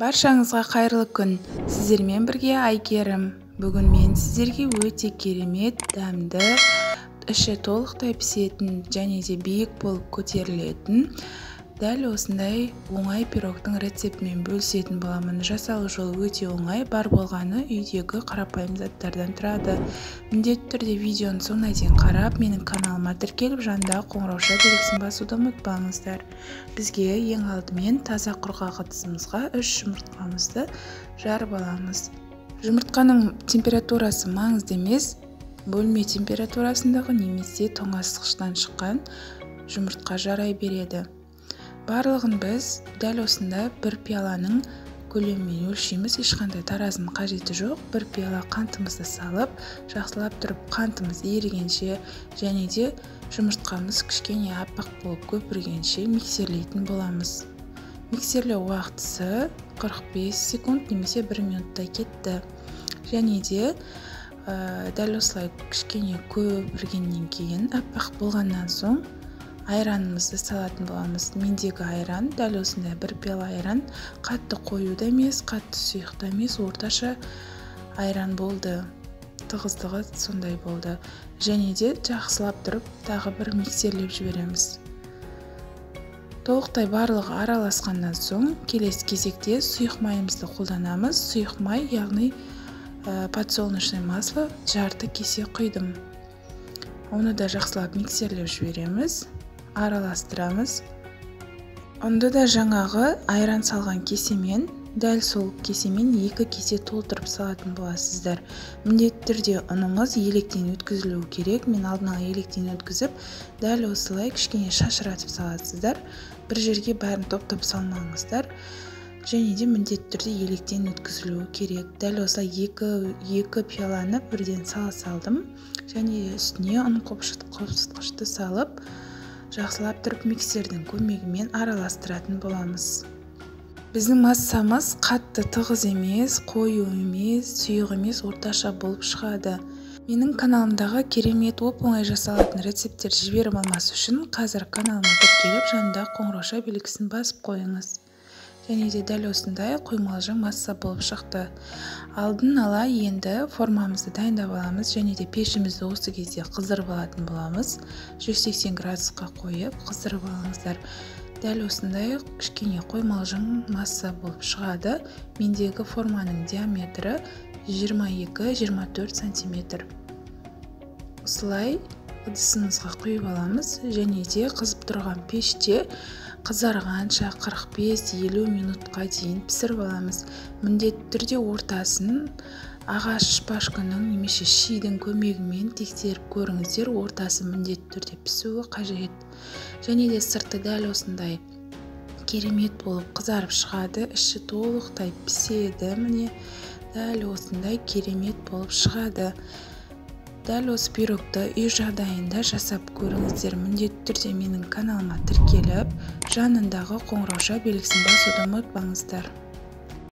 Баршаңызға қайырлы күн. Сіздермен бірге Айгерім. Бүгін мен сіздерге өте керемет, дәмді, іші толықтай пісетін және де биік болып көтерілетін дәл осындай оңай пирогтың рецептімен бөлісетін боламын. Жасалу жолы өте оңай, бар болғаны үйдегі қарапайым заттардан тұрады. Міндетті түрде видеоны соңына дейін қарап, менің каналыма тіркеліп, жанындағы қоңыраушыға белгісін басуды ұмытпаңыздар. Бізге ең алдымен таза құрғақ ыдысымызға 3 жұмыртқамызды жарып аламыз. Жұмыртқаның температурасы маңызды емес, бөлме температурасындағы немесе тоңазытқыштан шыққан жұмыртқа жарай береді. Барлығын біз дәл осында бір пиаланың көлемімен өлшейміз, ешқандай таразының қажеті жоқ. Бір пиала қантымызды салып, жақсылап тұрып қантымыз ерігенше және де жұмыртқамыз кішкене аппақ болып көпіргенше миксерлейтін боламыз. Миксерлеу уақытысы 45 секунд немесе 1 минутта кетті. Және де дәл осылай кішкене көпіргеннен кейін, аппақ болғаннан соң айранымызды салатын боламыз. Мендегі айран дәл осындай бір пиала айран, қатты қою да емес, қатты сұйық та емес, орташа айран болды. Тығыздығы сондай болды. Және де жақсылап тұрып тағы бір миксерлеп жібереміз. Толықтай барлығы араласқаннан соң келесі кезекте сұйық майымызды қолданамыз. Сұйық май, яғни подсолнечное масло, жарты кесе құйдым. Оны да жақсылап миксерлеп жібереміз, араластырамыз. Ұнды да жаңағы айран салған кесемен, дәл сол кесемен 2 кесе толтырып салатын боласыздар. Міндетті түрде ұныңыз електен өткізілуі керек. Мен алдын ала електен өткізіп, дәл осылай кішкене шашыратып саласыздар. Бір жерге бәрін топтап салмаңыздар. Және де міндетті түрде електен өткізілуі керек. Дәл осылай екі пиаланы бірден сала салдым. Және үстіне ұн қопсытқышты салып, жақсылап тұрып миксердің көмегімен араластыратын боламыз. Біздің массамыз қатты тығыз емес, қою емес, сұйық емес, орташа болып шығады. Менің каналымдағы керемет оп-оңай жасалатын рецепттерді жіберіп алмас үшін қазір каналыма тіркеліп, жанындағы қоңырауша белгісін басып қойыңыз. Және де дәл осындай құймалжың масса болып шықты. Алдын ала енді формамызды дайындап аламыз және де пешімізді осы кезде қыздырып алатын боламыз. 180 градусқа қойып қыздырып алыңыздар. Дәл осындай кішкене құймалжың масса болып шығады. Мендегі форманың диаметрі 22-24 сантиметр. Осылай ыдысымызға құйып аламыз және де қызып тұрған пеште қызарғанша 45-50 минутқа дейін пісіріп аламыз. Міндетті түрде ортасын ағаш шпажканың немесе шидің көмегімен тексеріп көріңіздер. Ортасы міндетті түрде пісуі қажет. Және де сырты дәл осындай керемет болып қызарып шығады, іші толықтай піседі. Міне дәл осындай керемет болып шығады. Дәл осы пирогты үй жағдайында жасап көріңіздер. Міндетті түрде менің каналыма тіркеліп, жанындағы қоңырауша белгісін басуды ұмытпаңыздар.